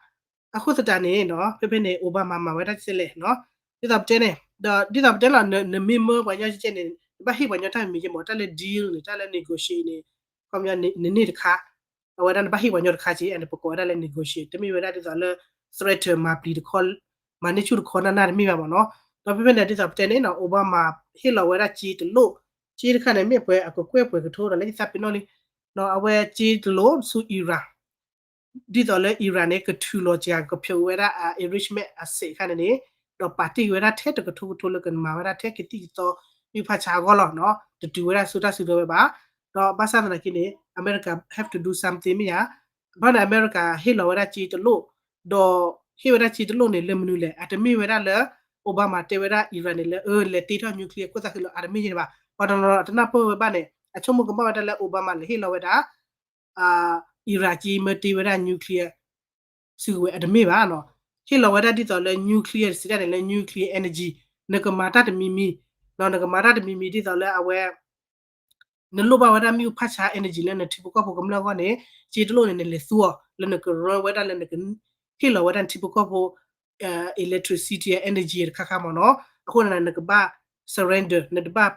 အဃိသတးန့ၣ်နီၤ ဖဲဖဲန့ၣ် Obama မၤဝဲဒၣ်ကဲလဲၣ်နီၤ, ဒ်သိးပတဲန့ၣ် ဒီးဒ်သိးပတဲလီၤ နမ့ၢ်မၢပှၤကညီကဲန့ၣ် နဘၣ်ဟ့ၣ်ပှၤကညီတၢ်မ့ၢ်ကဲမး တၢ်လၢ deal န့ၣ် တၢ်လၢ negotiate န့ၣ် ခီပညီနန့ၢ်တခါ အဝဲဒၣ်နဘၣ်ဟ့ၣ်ပှၤကညီတခါက့ အန့ၣ်ပကိးဝဲဒၣ်လၢ negotiate တမ့ၢ်ဝဲဒၣ်ဒ်သိးလၢ threaten မၤပျံၤတခီ မၤန့ၢ်ဆူၣ်တခီနၢ်နၢ်တမ့ၢ်ဘၣ်မးနီၤ, ဒီးဖဲဖဲန့ၣ် ဒ်သိးပတဲန့ၣ်နီၤ Obama ဟ့ၣ်လီၤဝဲဒၣ်က့တလိၣ်, က့တခါန့ၣ် မ့ၢ်ပှဲၤအကကွဲၢ်ပှဲၤကထိဒီး လၢယသးပ့ၤနီၣ်လံ, အဝဲက့တလိၣ်ဆူ Iran ဒ်သိးလၢ Iran န့ၣ် ကထုးလီၤစှၤ ကဖျိးဝဲဒၣ်အ enrichment အစဲးခါန့ၣ်န့ၣ်, ဒီးပာ်တ့ၢ်က့ၤဝဲဒၣ်ထဲတကထိကထိလၢကမၤဝဲဒၣ်ထဲကသံၣ်ကသီ မ့ၣ်ဖးဆါအဂီၢ်လီၤနီၤ, တတုၤဝဲဒၣ်ဆူတၢ်စုကဝဲၤဘၣ်, ဒီးဘၣ်ဆၣ်သနာ်က့န့ၣ် America have to do something မ့ၢ်ဧါ, ဘၣ်န့ၣ် America ဟ့ၣ်လီၤဝဲဒၣ်က့တလိၣ်, ဒီးဟ့ၣ်ဝဲဒၣ်က့တလိၣ်န့ၣ် လၢမနုၤလဲၣ်, အတမ့ၢ်ဝဲဒၣ်လၢ Obama တဲဝဲဒၣ် Iran န့ၣ်လၢ အၢ လဲၤတ့ထီၣ် nuclear ခိၣ်သၣ်ဃံလီၤ အတမ့ၢ်ယဲန့ၣ်ဘၣ်, ပှၤတနီၤနီၤတနၢ်ပၢၢ်ဝဲဘၣ်န့ၣ် အဆိကမိၣ်ကမၣ်ဝဲဒၣ်လၢ Obama လဲၤဟ့ၣ်လီၤဝဲဒၣ် Iran က့မၢတ့ဝဲဒၣ် nuclear စုကဝဲၤ အတမ့ၢ်ဘၣ်နီၤ, ဟ့ၣ်လီၤဝဲဒၣ်ဒ်သိးလၢ nuclear စံးတၢ်န့ၣ်လၢ nuclear energy နကမၤတၢ်တမံၤမံၤ, ဒီးနကမၤတၢ်တမံၤမံၤဒ်သိးလၢအဝဲ နလိၣ်ဘၣ်ဝဲဒၣ်မ့ၣ်အူဖးဆါ energy လၢနထံဖိကီၢ်ဖိကမျၢၢ်အဂီၢ်န့ၣ် က့တလိၣ်န့ၣ် နလဲၤသူအီၤ လၢနကရၢဝဲဒၣ်လၢနကဟ့ၣ်လီၤဝဲဒၣ်နထံဖိကီၢ်ဖိ electricity energy တခါခါမးနီၤ, အဃိန့ၣ် နကဘၣ် surrender နတဘၣ်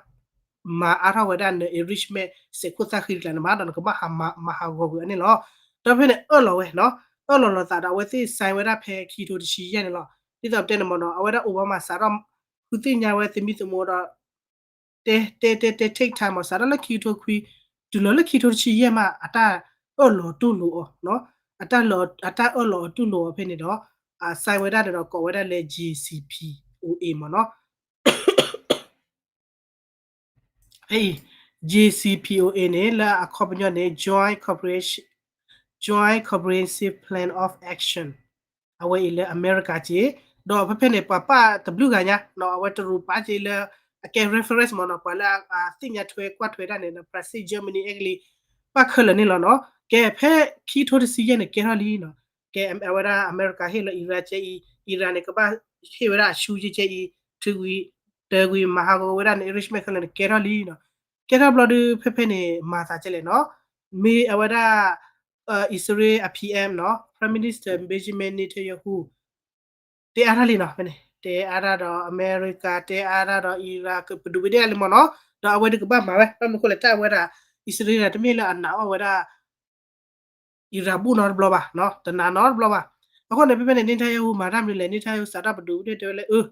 မၤအါထီၣ်ဝဲဒၣ်န enrichment စဲးခိၣ်သၣ်ဃံတကျါန့ၣ်မး ဒီးနကဘၣ်မၤဟးဂီၤကွံာ်အန့ၣ်လီၤ. ဒီးဖဲန့ၣ်အၢၣ်လီၤဝဲနီၤ, အၢၣ်လီၤလီၤသးဒီးအဝဲသ့ၣ် sign ဝဲဒၣ်ဖဲခံကထိတဆံယဲၢ်န့ၣ်လီၤ. ဒ်သိးပတဲန့ၣ်မးနီၤ အဝဲဒၣ် Obama စးထီၣ် ဃုသ့ၣ်ညါဝဲသမံသမိးဒီး တဲတဲတဲတဲ take time မး စးထီၣ်လၢခံကထိခွံ တုၤလီၤလၢခံကထိတဆံယဲၢ်မး အတၢ်အၢၣ်လီၤတူၢ်လိာ်အီၤ, အတၢ်အၢၣ်လီၤအီၤတူၢ်လိာ်အီၤဖဲန့ၣ်ဒီး sign ဝဲဒၣ်န့ၣ်ဒီးကိးဝဲဒၣ်လၢ J C P O A မးနီၤ. ဖဲအံၤ J C P O A န့ၣ် လၢအခီပညီန့ၣ် Joint Cooperation, Joint Comprehensive Plan of Action အဝဲအံၤလၢအမဲရကၤက့ၤ, ဒီးဖဲဖဲန့ၣ် ပှၤပာ်တဘျုးဂၤညါနီၤ အဝဲတရူးပာ်က့ၤလၢ အကဲ reference မးနီၤ ပှၤလၢအသ့ၣ်ညါထွဲကွၢ်ထွဲတၢ်န့ၣ် Brazil, Germany, Italy ပာ်ခဲလၢာ်န့ၣ်လီၤနီၤ. ကဲဖဲခံကထိတဆံယဲၢ်န့ၣ် ကဲထီၣ်လံနီၤ. ကဲအဝဲဒၣ်အမဲရကၤဟ့ၣ်လီၤ Iran ကဲအံၤ, Iran န့ၣ် ကဘၣ်ဟ့ၣ်ဝဲဒၣ်အဆူယဲၢ်ကဲအံၤ, ထုးကွံာ်, တၢကွံာ် မၤဟးဂီၤဝဲဒၣ်န့ၣ် enrichment ခဲလၢာ်န့ၣ် ကဲထီၣ်လံနီၤ. ကဲထီၣ်ဘျီဒုး ဖဲဖဲန့ၣ် မၤသးကဲလဲၣ်နီၤ. မ့ၢ်အဝဲဒၣ် အံၣ်စရ့လးအ P M နီၤ Prime Minister Benjamin Netanyahu တဲအါတၢ်လံနီၤ. ဖဲန့ၣ် တဲအါတၢ်ဒီးအမဲရကၤ တဲအါတၢ်ဒီး Iran ပဒုးဝဲဒၣ်လံမးနီၤ. ဒီးအဝဲဒုးကဘၣ်မၤဝဲ ဘၣ်မနုၤဃိလဲၣ် တၢ်အဝဲဒၣ် အံၣ်စရ့လး တမ့ၢ်လၢအနာ်အီၣ်ဝဲဒၣ် Iran ဘူၣ်နီတဘျီဘၣ်, တနာ်နီတဘျီဘၣ်. အဃိန့ၣ် ဖဲဖဲန့ၣ် Netanyahu မၤတၢ်မနုၤလဲၣ်, Netanyahu စးထီၣ်ပဒုးဝဲဒၣ်တဲဝဲလၢ အၢ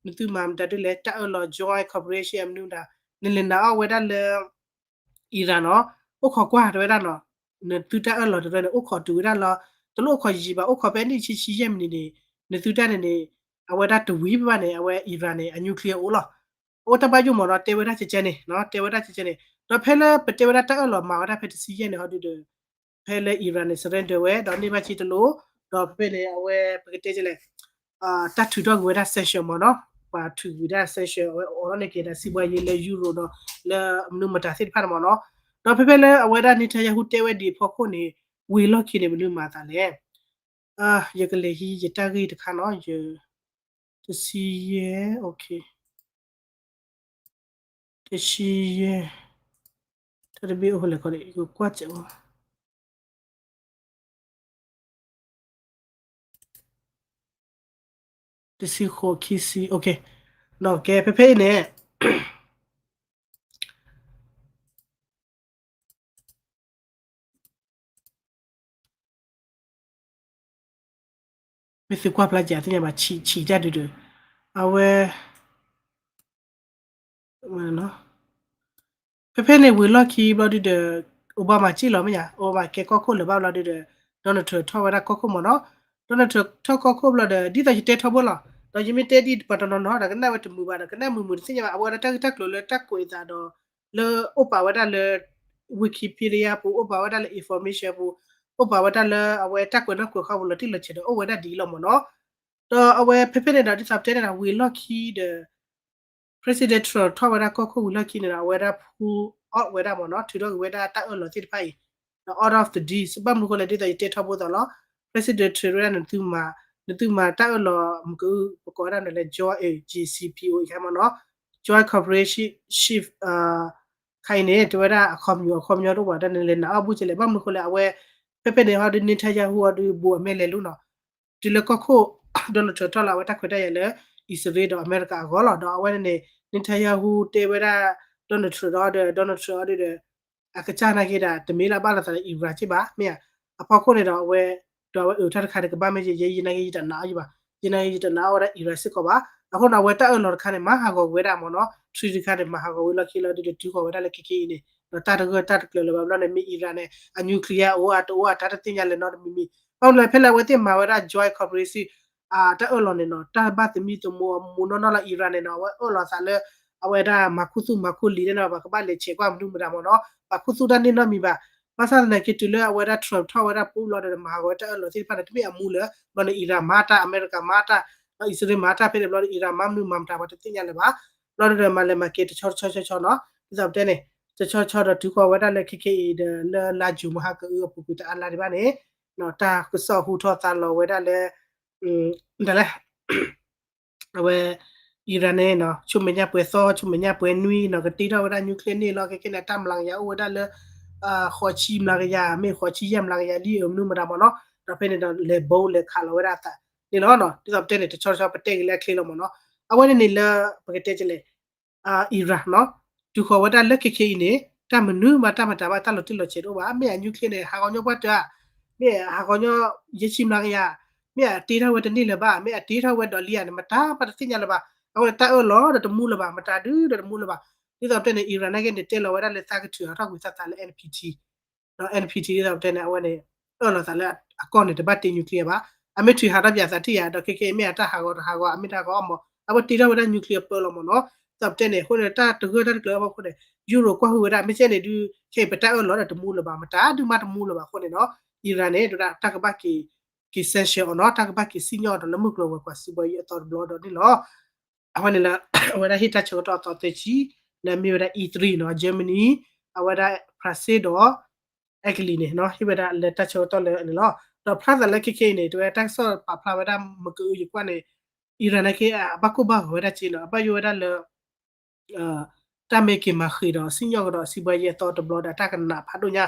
နသုမၤမတၤဒ်လဲၣ်, တၢ်အၢၣ်လီၤ joint cooperation မနုၤမတၤ, နလဲၤနာ်အီၣ်ဝဲဒၣ်လၢ Iran နီၤ, အိၣ်ခိးကွၢ်တဲဝဲဒၣ်နီၤ, နသုတၢ်အၢၣ်လီၤတဲဝဲန့ၣ် အိၣ်ခိးတုၤဝဲဒၣ်လီၤ, တလိၣ်အိၣ်ခိးယံာ်ဘၣ်, အိၣ်ခိးဖဲနံၣ်ဆံဆံယဲၢ်မံးနံးန့ၣ်, နသုတၢ်န့ၣ်န့ၣ် အဝဲဒၣ်တဝံၤဘၣ်န့ၣ် အဝဲ Iran န့ၣ် အ nuclear အိၣ်လီၤ. အိၣ်တၢ်ဘၣ်ယိၣ်မးနီၤ, တဲဝဲဒၣ်ကဲကဲန့ၣ်, တဲဝဲဒၣ်ကဲကဲန့ၣ်, ဒီးဖဲလၢပတဲဝဲဒၣ်တၢ်အၢၣ်လီၤမၤဝဲဒၣ်ဖဲတဆံယဲၢ်န့ၣ် ဟီဒုဒီး ဖဲလၢ Iran န့ၣ် surrender ဝဲ ဒီးန့ၢ်ဘၣ်က့တလိၣ်, ဒီးဖဲဖဲန့ၣ် အဝဲပကတဲကဲလဲၣ် တၢ်ထုးထီၣ်ကွံာ်ဝဲဒၣ် sanction မးနီၤ, ပှၤထုးကွံာ်ဒၣ် sanction အဝဲအိးထီၣ်န့ၢ်က့ၤဒီး စံးဘှါယံၤလၢ Europe ဒီးလၢမနုၤမတၤသ့ၣ်တဖၣ်န့ၣ်မးနီၤ. ဒီးဖဲဖဲလၢအဝဲဒၣ် Netanyahu တဲဝဲဒ်အဖီခိၣ်န့ၣ် ဝံၤလီၢ်ခံန့ၣ် မနုၤမၤသးလဲၣ်. ယကလဲၤဟံးယတၢ်ဂ့ၢ်တခါနီၤ, ယ တဆံယဲၢ်, တဆံယဲၢ်, တၢ်တဘ့ၣ်အိၣ်ဖဲလဲၣ်ခီန့ၣ် ယကကွၢ်စဲးဝဲ တဆံဃိး ခံဆံ, ဒီးကဲ ဖဲဖဲအံၤန့ၣ် မ့ၢ်သုကွၢ်ဖျါစၢ်သ့ၣ်ညါဘၣ် ဆံးဆံးတၢ်ဒုဒီး အဝဲ ဖဲဖဲန့ၣ် ဝံၤလီၢ်ခံဘျီဒုဒီး Obama စံၣ်လီၤမ့ၢ်ညါ, Obama ကဲကီၢ်ခိၣ်လၢၤဘၣ်ဘျီဒုဒီး Donald Trump ထီၣ်ဝဲဒၣ်ကီၢ်ခိၣ်မးနီၤ, Donald Trump ထီၣ်ကီၢ်ခိၣ်ဘျီဒီး ဒ်သိးယတဲထီဘိလီၤ, ဒီးယမ့ၢ်တဲဒ်ပှၤတနီၤနီၤဒီး ကနၣ်ဝဲတမုာ်ဘၣ်ဒီး ကနၣ်မုာ်မုာ်တသ့ၣ်ညါဘၣ်, အဝဲဒၣ်တၢ်ဂ့ၢ်တၢ်ကျိၤလၢတၢ်ကွဲးအသးဒီး လၢအိၣ်ပာ်ဝဲဒၣ်လၢ Wikipedia ပူၤ အိၣ်ပာ်ဝဲဒၣ်လၢ information ပူၤ အိၣ်ပာ်ဝဲဒၣ်လၢအဝဲတၢ်ကွဲးနီၣ်ကွဲးဃီပူၤလီၤတံၢ်လီၤဆဲးဒီး အိၣ်ဝဲဒၣ်ဒ်အံၤလီၤမးနီၤ, ဒီးအဝဲဖဲဖဲန့ၣ်ဒီး ဒ်သိးပတဲန့ၣ်ဒီး ဝံၤလီၢ်ခံဒီး President Trump ထီၣ်ဝဲဒၣ်ကီၢ်ခိၣ်ဝံၤလီၢ်ခံန့ၣ်ဒီး အဝဲဒၣ် pull out ဝဲဒၣ်မးနီၤ, ထုးထီၣ်က့ၤဝဲဒၣ်တၢ်အၢၣ်လီၤသ့ၣ်တဖၣ်အံၤ ဒီး out of the deal ဘၣ်မနုၤဃိလဲၣ် ဒ်သိးယတဲထီဘိသိးလီၤ, President Trump ဝဲဒၣ် နသုမၤတၢ်အၢၣ်လီၤမုက ပကိးဝဲဒၣ်မနုၤလဲၣ် JCPOA ခါမးနီၤ, Joint Cooperation Shift ခါအံၤန့ၣ် တဲဝဲဒၣ်အခီပညီ အခီပညီတအိၣ်ဘၣ်ဒီး နလဲၤနာ်အီၣ်ဘူၣ်ကလဲၣ်, ဘၣ်မနုၤဃိလဲၣ် အဝဲ ဖဲဖဲန့ၣ်ဟီဒုး Netanyahu ဟီဒုး ဘိးအမဲလဲၤလူနီၤ တုၤလၢကီၢ်ခိၣ် Donald Trump ထီၣ်လီၤအဝဲတၢ်ခွဲးတၢ်ယာ်လၢ အံၣ်စရ့လးဒီးအမဲရကၤအဂီၢ်လီၤ. ဒီးအဝဲန့ၣ်န့ၣ် Netanyahu တဲဝဲဒၣ် Donald Trump ဒီး Donald Trump အီၤဒီး အကစၢ်နာ်က့ဒီး တမ့ၢ်လၢအဘၣ်လိာ်သးလၢ Iran က့ဘၣ် မ့ၢ်ဧါ. အဖီခိၣ်န့ၣ်ဒီးအဝဲ ဒီးအဝဲအုးထီၣ်တခါန့ၣ် ကဘၣ်မ့ၢ်ယဲ ယဲယနာ်က့ ယတနာ်အီၤယဘၣ်, ယနာ်က့ ယတနာ်အီၤဝဲဒၣ် Iran စ့ၢ်ကီးဘၣ်. အဃိန့ၣ် အဝဲတၢ်အၢၣ်လီၤတခါန့ၣ် မၤဟးဂီၤဝဲဒၣ်မ့ၢ်နီၤ, ထရံတခါန့ၣ် မၤဟးဂီၤဝဲလီၢ်ခံလီၤဒုးဒီး တုၤဃီၤဝဲဒၣ်လၢခဲခဲအံၤန့ၣ် ဒီးတၢ်တဂၢၢ်တၢ်တကျၢၤလၢၤဘၣ်ဘျီန့ၣ် မ့ၢ် Iran န့ၣ် အ nuclear အိၣ်အတအိၣ်အတၢ်တသ့ၣ်ညါလၢၤနီတမံၤမံၤ. ဘၣ်မနုၤလဲၣ်ဖဲလၢအဝဲသ့ၣ်မၤဝဲဒၣ် Joint Comprehensive တၢ်အၢၣ်လီၤန့ၣ်နီၤ တၢ်ဘၣ်သမံသမိးအမူနီၢ်နီၢ်လၢ Iran န့ၣ်နီၤ အဝဲအၢၣ်လီၤသးလၢ အဝဲဒၣ်မၤခူသူၣ်မၤခူလံၤန့ၣ်နီၤ ပှၤကဘၣ်လဲၤဆဲးကွၢ်မနုၤမတၤမ့ၢ်နီၤ ပှၤခူသူၣ်တၢ်န့ၢ်နီတမံၤဘၣ်. ဘၣ်ဆၣ်သနာ်က့တုၤလၢအဝဲဒၣ် Trump ထီၣ်ဝဲဒၣ်ပူၤလီၤဒီး မၤဟးဂီၤဝဲတၢ်အၢၣ်လီၤသ့ၣ်တဖၣ်န့ၣ် တမ့ၢ်အမူလၢၤ ဘျီန့ၣ် Iran မၤတၢ် အမဲရကၤမၤတၢ် ဒီးအံၣ်စရ့လးမၤတၢ် ဖဲန့ၣ်ဘျီန့ၣ် Iran မၤမနုၤမၤမတၤ ပှၤတသ့ၣ်ညါလၢၤဘၣ်. ဘျီဒီးမၤလဲၤမၤက့ၤတဆီတဆီဆီဆီနီၤ ဒ်သိးပတဲန့ၣ် တဆီဆီဒီးတုၤဃီၤဝဲဒၣ်လၢခဲခဲအံၤဒီး လၢလါယူၤမဟါကအုအပူၤကွံာ်တအါလါဒံးဘၣ်န့ၣ် တၢ်ကစီၣ်ဟူထီၣ်သါလီၤဝဲဒၣ်လၢ ဒ်လဲၣ် အဝဲ Iran န့ၣ်နီၤ ဆူမဲာ်ညါပှဲၤသီ ဆူမဲာ်ညါပှဲၤနွံနီၤ ကတ့ထီၣ်ဝဲဒၣ် nuclear န့ၣ်လီၤ. ခဲခဲန့ၣ် တၢ်မျးကယၤအိၣ်ဝဲဒၣ်လၢ ဃိးဆံမျးကယၤ မ့ၢ်ဃိးဆံယဲၢ်မျးကယၤလံ အမနုၤမတၤမ့ၢ်နီၤ ဒီးဖဲန့ၣ်ဒီး လဲၤဘိလဲၤခးလီၤဝဲဒၣ်အသးန့ၣ်လီၤ. ဒ်သိးပတဲန့ၣ် တဆီတဆီပတဲက့ၤလၢအချ့လီၤမ့ၢ်နီၤ. အဝဲန့ၣ်န့ၣ်လၢ ပကတဲကလဲၣ် Iran နီၤ တုၤဃီၤဝဲဒၣ်လၢခဲခဲအံၤန့ၣ် တၢ်မနုၤမးတၢ်မတၤဘၣ် တၢ်လီၤတံၢ်လီၤဆဲးတအိၣ်ဘၣ်. မ့ၢ်အ nuclear န့ၣ် ဟးဂီၤညီပှၢ်တၢၢ်ဧါ, မ့ၢ်ဟးဂီၤညီ ယဲၢ်ဆံမျးကယၤ, မ့ၢ်အတ့ထီၣ်ဝဲတန့ၢ်လၢၤဘၣ်, မ့ၢ်အတ့ထီၣ်ဝဲဒီးလံဧါန့ၣ် မတၤဘၣ်တသ့ၣ်ညါလၢၤဘၣ်. အဃိန့ၣ် တၢ်အၢၣ်လီၤဒီးတမူလၢၤဘၣ်, မတၤဒုဒီးတမူလၢၤဘၣ်. ဒ်သိးပတဲန့ၣ် Iran နာ်က့န့ၣ် တဲလီၤဝဲဒၣ်လၢသးကထုးဟးထီၣ်ကွံာ်သးသးလၢ NPT ဒီး NPT ဒ်သိးပတဲန့ၣ် အဝဲန့ၣ် အၢၣ်လီၤသးလၢအကီၢ်န့ၣ် တဘၣ်တ့ nuclear ဘၣ်. အမ့ၢ်ထုးဟးထီၣ်ပၠးသးထံၣ်ယၤ ဒီးခဲခဲအံၤမ့ၢ်အတၢ်ဟးဂီၤတဟးဂီၤ အမ့ၢ်တၢ်ဂီၤအီၣ်မး အဝဲတ့ထီၣ်ဝဲဒၣ် nuclear ပၢလီၤမ့ၢ်နီၤ. ဒ်သိးပတဲန့ၣ် အဃိန့ၣ် တၢ်တဂၢၢ်တၢ်တကျၢၤအဖီခိၣ်န့ၣ် Europe ကွၢ်ဟုၣ်ဝဲဒၣ် မ့ၢ်ကဲန့ၣ်ဒုး ခဲအံၤပတၢ်အၢၣ်လီၤဒီးတမူလၢၤဘၣ်, မတၤဒုးမးတမူလၢၤဘၣ်အဃိန့ၣ်နီၤ Iran န့ၣ် ဒ်ဝဲဒၣ်တၢ်ကဘၣ်က့ၤ က့ၤ sanction အီၤနီၤ, တၢ်ကဘၣ်က့ၤစံၣ်ညီၣ်အီၤဒီးလၢမုၢ်ကျိၤဝဲၤကွာ်စုကဝဲၤအံၤအသီတဘျီဒီးန့ၣ်လီၤ. အဝဲန့ၣ်လၢ အဝဲဒၣ်ဟ့ၣ်တၢ်ဆၢကတီၢ်အသီသၢဆံ လၢအမ့ၢ်ဝဲဒၣ် E three နီၤ, Germany, အဝဲဒၣ် France ဒီး Italy န့ၣ်နီၤ ဟ့ၣ်ဝဲဒၣ်လၢတၢ်ဆၢကတီၢ်လၢန့ၣ်လီၤ. ဒီးဖျါသးလၢခဲခဲအံၤန့ၣ် တဝဲတၢ်ကစီၣ်ပာ်ဖျါဝဲဒၣ်မ့ၢ်ကအုယကွၢ်န့ၣ် Iran နာ်က့ အဘၣ်ကိၢ်ဘၣ်ဂီၤဝဲဒၣ်က့နီၤ, အဘၣ်ယိၣ်ဝဲဒၣ်လၢ တၢ်မ့ၢ်က့ၤမၤဃံးဒီးစံၣ်ညီၣ်ကဒီးစုကဝဲၤအံၤအသီတဘျီဒီး တၢ်ကနးဖးဒိၣ်ညါ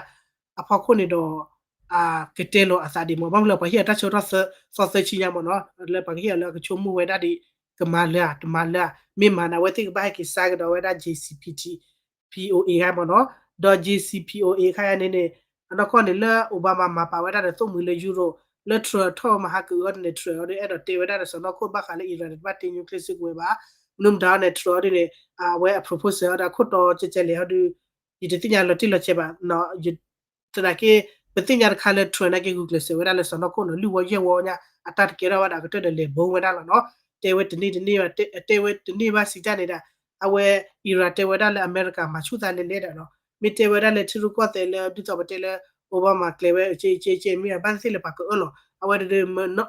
အဖီခိၣ်န့ၣ်ဒီး ကတဲလီၤအသးဒံးမး, ဘၣ်မနုၤလဲၣ် ပှၤဟ့ၣ်အတၢ်ဆၢကတီၢ်သီသၢဆံညါမ့ၢ်နီၤ, လၢပှၤကဟ့ၣ်အီၤလၢအကဆိကမိၣ်ဝဲဒၣ်ဒံး ကမၤလၢဧါ တမၤလၢဧါ, မ့ၢ်မၤန့ၣ် အဝဲသ့ၣ်ကဘၣ်ဟဲက့ၤစါကဒီးဝဲဒၣ် J C P O A ခါမ့ၢ်နီၤ, ဒီး J C P O A ခါအံၤန့ၣ်န့ၣ် အနီၢ်ကီၢ်န့ၣ် လၢ Obama မၤပာ်ဝဲဒၣ်ဒီးသိၣ်မှံၤလၢ Europe လၢ Trump ထီၣ်မဟါကအုအီၤန့ၣ် Trump အီၤဒုး အဲၣ်ဒိးတဲဝဲဒၣ်ဒီးစီၤနီၢ်ခိၣ်ဘၣ်ဃးလၢ Iran န့ၣ် တဘၣ်တ့ nuclear စုကဝဲၤဘၣ်, မနုၤမတၤအီၤန့ၣ် Trump အီၤဒုးန့ၣ် အဝဲအ proposal အီၤဒီးအခိၣ်တီကဲကဲလဲၣ်အီၤဒုး ယတသ့ၣ်ညါလီၤတံၢ်လီၤဆဲးဘၣ်, သနာ်က့ ပသ့ၣ်ညါတခါလၢ Trump နာ်က့ ဂုာ်ကျဲးစၢးဝဲဒၣ်လၢစီၤနီၢ်ခိၣ်နီၤ လွံၢ်ဝီယဲၢ်ဝီညါ အတၢ်တကဲထီၣ်ဘၣ်ဒီးအကတၢၢ်ဒီးလဲၤဘိဝဲဒၣ်လီၤနီၤ, တဲဝဲတန့ၢ်တန့ၢ်ဘၣ် တဲဝဲတန့ၢ်ဘၣ်စံးတၢ်န့ၣ်ဒီး အဝဲ Iran တဲဝဲဒၣ်လၢအမဲရကၤမၤဆူၣ်သးလဲၤလဲၤဒီးနီၤ, မ့ၢ်တဲဝဲဒၣ်လၢထံရူၢ်ကီၢ်သဲးလၢဒ်သိးပတဲလၢ Obama ကျဲၤဝဲအကဲကဲကဲမ့ၢ်ဘၣ်သ့ၣ်လၢပှၤကအၢၣ်လီၤ အဝဲတဒုး နီတမံၤ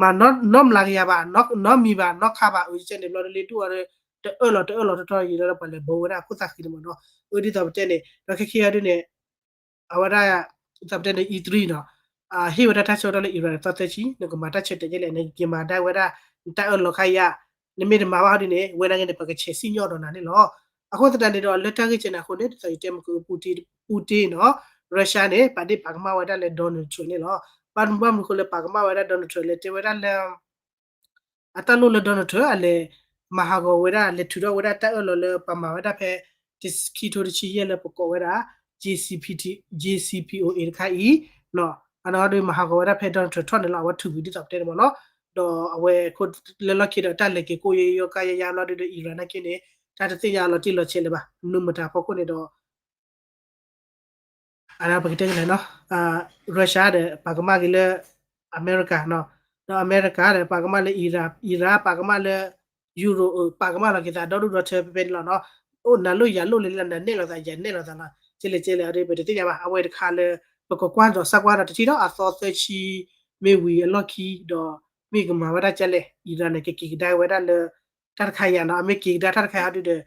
ဘၣ် နီတမံၤဘၣ် နီတခါဘၣ် အုကဲန့ၣ်ဘျီတလ့ဒူၣ်အီၤ တအၢၣ်လီၤတအၢၣ်လီၤထီၣ်ထီၣ်ယံာ်လီၤလၢပှၤလဲၤဘိဝဲဒၣ်အခိၣ်သးဃံန့ၣ်မ့ၢ်နီၤ, အၢ ဒ်သိးပတဲန့ၣ် ဒီးခဲခဲအံၤဒုးန့ၣ် အဝဲဒၣ် ဒ်သိးပတဲန့ၣ် E three နီၤ, ဟ့ၣ်ဝဲဒၣ်တၢ်ဆၢကတီၢ်လၢ Iran သီသၢဆံ နကမၤတၢ်ဆၢတဲာ်ကဲလဲၣ် နကက့ၤမၤဒၣ်ဝဲဒၣ် နတၢ်အၢၣ်လီၤခါယါ, နမ့ၢ်တမၤဘၣ်ဟီဒုးန့ၣ် ဝဲဒၣ်န့ၣ် ပကဆဲးစံၣ်ညီၣ်ဒီးနၤန့ၣ်လီၤ. အဃိသတးန့ၣ်ဒီး လၢတၢ်ဂ့ၢ်ကဲန့ၣ်အဃိန့ၣ် ဒ်သိးယတဲမ့ၢ်က Putin နီၤ, Russia န့ၣ် ပာ်ဒ့ၣ်ပာ်ကမၣ်ဝဲဒၣ်လၢ Donald Trump န့ၣ်လီၤ. ဘၣ်မနုၤဘၣ်မနုၤအဃိလၢပာ်ကမၣ်ဝဲဒၣ် Donald Trump လဲၤတဲဝဲဒၣ်လၢ အတၢ်လိၣ်လၢ Donald Trump အလဲၤမၤဟးဂီၤဝဲဒၣ် လဲၤထုးထီၣ်ဝဲဒၣ်တၢ်အၢၣ်လီၤလၢပှၤမၤဝဲဒၣ်ဖဲ တဆံခံထိတဆံယဲၢ်လၢပကိးဝဲဒၣ် J C P T, J C P O A တခါအံၤ, အနီၢ်ဒုးမၤဟးဂီၤဝဲဒၣ်ဖဲ Donald Trump ထီၣ်န့ၣ်လီၤ အဝဲထုးကွံာ်ဒ်သိးပတဲန့ၣ်မ့ၢ်နီၤ, ဒီးအဝဲခိၣ်လၢလီၢ်ခံဒီးတၢ်လဲၤက့ၤကိးယိယိကါယါယါဘျီဒုးဒီး Iran နာ်က့န့ၣ် တၢ်တသ့ၣ်ညါအလီၤတံၢ်လီၤဆဲးလၢၤဘၣ် မနုၤမတၤအဖီခိၣ်န့ၣ်ဒီး အပကတဲကလဲၣ်နီၤ, Russia ဒီးပာ်ကမၣ်က့ၤလၢ အမဲရကၤနီၤ, ဒီးအမဲရကၤဒီးပာ်ကမၣ်လၢ Iran, Iran ပာ်ကမၣ်လၢ Europe ပာ်ကမၣ်လီၤက့ၤသးဒီဒူၣ်ဒီထၢဖဲဖဲန့ၣ်လီၤနီၤ, အိၣ်နၤလိၣ်ယၤလိၣ်လဲၣ်လၢနနဲၣ်လီၤသးယၤနဲၣ်လီၤသးလီၤ, ကဲလဲၣ်ကဲလဲၣ်အဒုး ပတသ့ၣ်ညါဘၣ် အဝဲတခါလၢ ပကကွၢ်ဒီးစၢ်ကွၢ်ဒီးတထံၣ်ဒီးအသီသၢဆံ မ့ၢ်ဝံၤအလီၢ်ခံဒီး မ့ၢ်ကမၤဝဲဒၣ်ကဲလဲၣ် Iran န့ၣ် ကက့ၤကဒါဝဲဒၣ်လၢ တၢ်တခါယါနီၤ, အမ့ၢ်က့ၤကဒါတၢ်တခါယါဒုးဒီး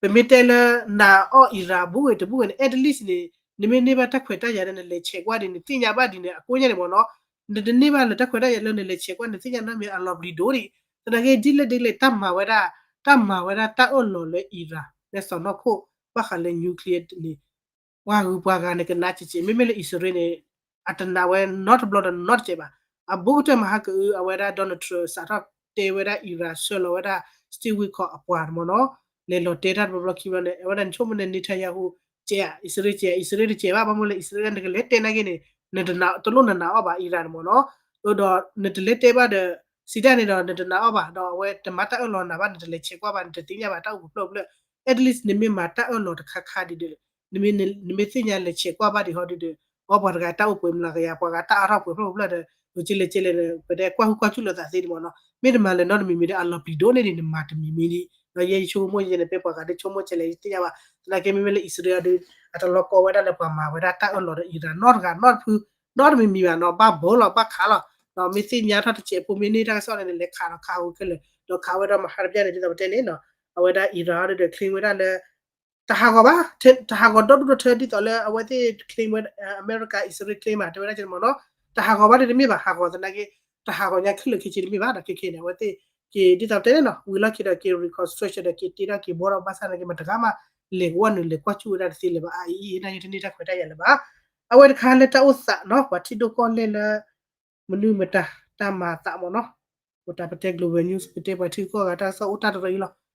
ပမ့ၢ်တဲလၢ နၤအီၣ် Iran ဘူးဂ့ၤတဘူးဂ့ၤန့ၣ် at least န့ၣ် နမ့ၢ်န့ၢ်ဘၣ်တၢ်ခွဲးတၢ်ယာ်လၢနလဲၤဆဲးကွၢ်ဒ်န့ၣ် သ့ၣ်ညါဘၣ်ဒ်န့ၣ် အကိးညါန့ၣ်မ့ၢ်နီၤ, နတန့ၢ်ဘၣ်လၢတၢ်ခွဲးတၢ်ယာ်လၢနလဲၤဆဲးကွၢ်န့ၣ် သ့ၣ်ညါနီတမံၤအလီၤပျံၤဒိၣ်ဒံး, သနာ်က့ဒ်လဲၣ်ဒ်လဲၣ် တၢ်မၤဝဲဒၣ် တၢ်မၤဝဲဒၣ်တၢ်အၢၣ်လီၤလၢ Iran လၢစီၤနီၢ်ခိၣ် ဘၣ်ဃးလၢ nuclear န့ၣ် ပှၤဂုၤပှၤဂၤန့ၣ် ကနၣ်ကဲကဲ, မ့မ့ၢ်လၢအံၣ်စရ့လးန့ၣ် အတနာ်ဝဲနီတဘျီဒီးနီတစဲးဘၣ်. အဘူးကတၢၢ်မဟါကအု အဝဲဒၣ် Donald Trump စးထီၣ်တဲဝဲဒၣ် Iran ဆှၢလီၤဝဲဒၣ် steel ဝံခီအပှၤမ့ၢ်နီၤ, လဲၤလီၤတဲတၢ်တဘျီဘျီခံဘျီန့ၣ် အဝဲဒၣ်နဆိကမိၣ်န့ၣ် Netanyahu စဲးဧါ, အံၣ်စရ့လးစဲးဧါ, အံၣ်စရ့လးတစဲးဘၣ်, ဘၣ်မနုၤလဲၣ် အံၣ်စရ့လးနကလဲၤတဲနာ်က့န့ၣ် နတနာ် တလိၣ်နနာ်အီၤဘၣ် Iran န့ၣ်မ့ၢ်နီၤ, ဒီးနတလဲၤတဲဘၣ်ဒီး စံးတၢ်န့ၣ်ဒီး နတနာ်အီၤဘၣ်, ဒီးအဝဲတမၤတၢ်အၢၣ်လီၤနၤဘၣ် နတလဲၤဆဲးကွၢ်ဘၣ် နတသ့ၣ်ညါဘၣ်တၢ်အိၣ်ပှဲၤဖျၢၣ်ဖျၢၣ်, at least နမ့ၢ်မၤတၢ်အၢၣ်လီၤတခါခါဒ်ဒီး နမ့ၢ်သ့ၣ်ညါလဲၤဆဲးကွၢ်ဘၣ်ဒံးဟီဒ်ဒီး အီပှၤတဂၤတၢ်အိၣ်ပှဲၤမျးကယၤ ပှၤဂၤတၢ်အါထီၣ်ပှဲၤဖျၢၣ်ဖျၢၣ်ဒီး ဂ့ၤကလဲၣ်ကလဲၣ်ဒီး ပတဲကွၢ်ဟုၣ်ကွၢ်စူၢ်လိာ်သးသ့န့ၣ်မ့ၢ်နီၤ, မ့ၢ်တမၤလၢၤနီတမံၤမံၤဒီး အလီၤပျံၤဒိၣ်န့ၢ်ဒံး နမၤတမံၤမံၤဒံး, ဒီးယဲယဆိကမိၣ်ယဲန့ၣ် ပပှၤဂၤဒ်ဆိကမိၣ်ကလဲၣ် ယသ့ၣ်ညါဘၣ်, သနာ်က့မ့မ့ၢ်လၢအံၣ်စရ့လးဒီး အတလီၤကီဝဲဒၣ်လၢပှၤမၤဝဲဒၣ်တၢ်အၢၣ်လီၤဒီး Iran နီတဂၤနီတဖု နီတမံၤမံၤဘၣ်နီၤ, ဘၣ်ဘီလီၤ ဘၣ်ခးလီၤ, ဒီးမ့ၢ်သ့ၣ်ညါထီၣ်တစဲးဖိမ့ၢ်န့ၢ်တၢ်ကစီၣ်န့ၣ် လဲၤခးဒီးခးဟူခဲလၢာ်, ဒီးခးဝဲဒီးမဟါတဘျီန့ၣ် ဒ်သိးပတဲန့ၣ်နီၤ, အဝဲဒၣ် Iran ဒီး claim ဝဲဒၣ်လၢ တဟးဂီၤဘၣ်, တဟးဂီၤဒီဒူၣ်ဒီထၢ ဒ်သိးလၢအဝဲသ့ၣ် claim ဝဲ အမဲရကၤ အံၣ်စရ့လး claim မး တဲဝဲဒၣ်က့မ့ၢ်နီၤ, တဟးဂီၤဘၣ်ဒီးတမ့ၢ်ဘၣ်, ဟးဂီၤသနာ်က့ တဟးဂီၤညါခဲလၢာ်ခဲဆ့တမ့ၢ်ဘၣ်ဒီး ခဲခဲန့ၣ် အဝဲသ့ၣ်က့ၤဒ်သိးပတဲန့ၣ်နီၤ, ဝံၤလီၢ်ခံဒီးက့ၤ reconstruction ဒီးက့ၤတ့ထီၣ်က့ၤဘှီထီၣ်ဘၣ်ဆၣ်သနာ်က့ မတဂၤမး လဲၤကဝီၤနုာ်လဲၤကွၢ်စူၣ်ဝဲဒၣ်တသ့လၢၤဘၣ်, အအံၤအံၤ နာ်က့တန့ၢ်တၢ်ခွဲးတၢ်ယာ်လၢၤဘၣ်. အဝဲတခါလၢတၢ်အိၣ်သးနီၤ ပှၤထံဒိၣ်ကီၢ်လဲၢ်လၢ မနုၤမတၤ တၢ်မၤအသးမ့ၢ်နီၤ, ပတၢ်ပတဲ Global News ပတဲပှၤထံဂုၤကီၢ်ဂၤတၢ်ကစီၣ်အိၣ်တၢ်တရၢအံၤလီၤ.